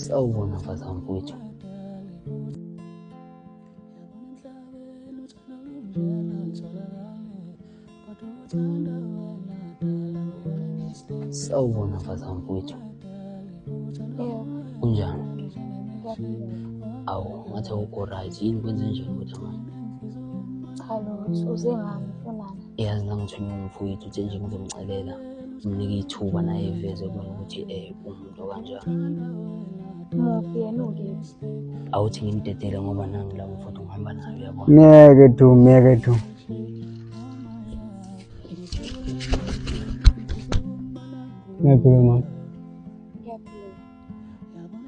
Sawubona mfazi mfowethu. Sawubona mfazi mfowethu. Yebo, Kunjani? ngiyaphila. Awu, ngathi awukho right. Yini kwenze njani kodwa manje? Cha lutho, uze ngami ufunani? Yazi la ngithunywe umfowethu uthe nje ngizomcelela umnike ithuba naye eveze kubona ukuthi umuntu okanjani. Muphi yena ukephi? Awuthi ngimdedele ngoba nangi la mfowethu ngihamba naye uyabona. Miyeke tu, miyeke tu. Ngiyaphila mama. Ngiyaphila.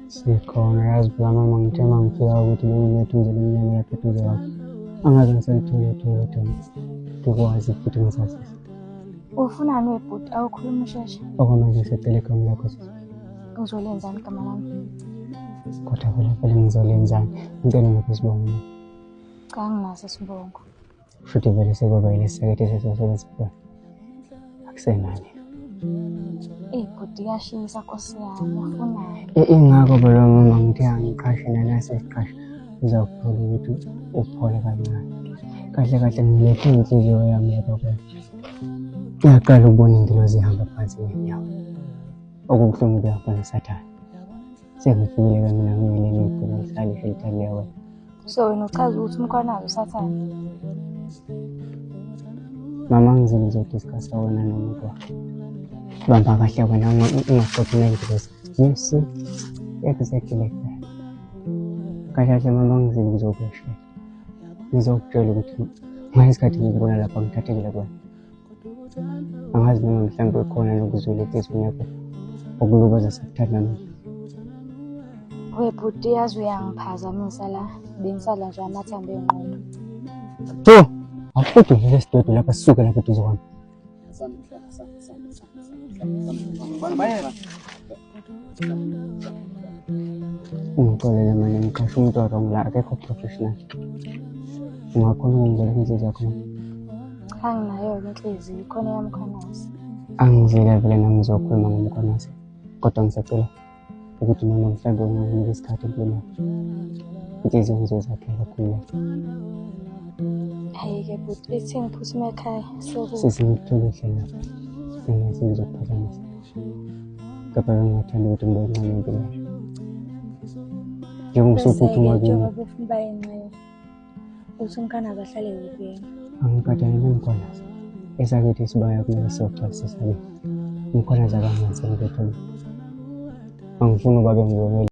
Sikhona yazi phela mama ngithe uma ngifika ukuthi bengineduze lemnyama lapha eduze kwakho. Angaze ngiselithole ithole tu. Ngikwazi futhi ngisazisa. Ufunani webhuti? Awukhuluma usheshe. Okwamanje ngisacela igama lakho sisi. Uzolenzani igama lami? Kodwa vele vele ngizolenzani? Ngicela ngiphe isibongo mama. Cha anginaso isibongo. Futhi vele sekuba yilesi sesosebenzisa khona. Akusenani. Eyi bhuti kuyashisa Nkosi yami, ufunani? Ingakho phela mama ngithe angiqashe nanasi isiqasho uzakuthola ukuthi uphole kancane. Kahle kahle ngilethe inhliziyo yami lapha kuwena. Ngiyaqala ukubona ingilozi ihamba phansi ngenyawo. Okubuhlungu kuyafana noSathane. Sengifikile-ke mina ngiyileli igcina lihlalishe lithaliya wena. So wena uchaza ukuthi uMkhwanazi uSathane? Mama ngizile ngizodiscussa wena nomuntu wakho. Bamba kahle wena ungaxoxi nengilozi. You see? Exactly like that. Kahle kahle mama ngizile ngizokweshela. Ngizokutshela ukuthi ngalesikhathi ngikubona lapha ngithathekile kuwena. Angazi noma mhlawumbe khona nokuzwela enhliziyweni yakho okulubaza sakuthanda mina. Webhuti yazi uyangiphazamisa la. Bengisala nje amathambo engqondo. Tu! Awufudulile isidwedwe lapha sisuke lapha eduze kwami. Ungixolele manje ngiqashe umuntu wrong la akekho professional. Ungakhona ukungizwela inhliziyo yakho mama? Cha anginayo-ke inhliziyo, khona eyaMkhwanazi. Angizile vele nami ngizokhuluma ngoMkhwanazi. Kodwa ngisacela ukuthi noma mhlawumbe unganginika isikhathi empilweni yakho. Inhliziyo ngizozakhela khululeka. Hhayi-ke bhuti, ithi ngiphuthume ekhaya sekubi. Sisi ngikuthole hle lapha. Sengathi ngizokuphazamisa. Kepha bengingathanda ukuthi ngibe ingxenye yempilo yakho. Njengoba usuphuthuma Bese-ke kimi. njengoba ufuna uba yingxenye, uthi uMkhwanazi ahlale kuphi yena? Angikhathali noMkhwanazi. Esakithi isibaya kumele siyogcwalisisa kimi. UMkhwanazi akangenzeli lutho mina. Angifuni uba bengibonele.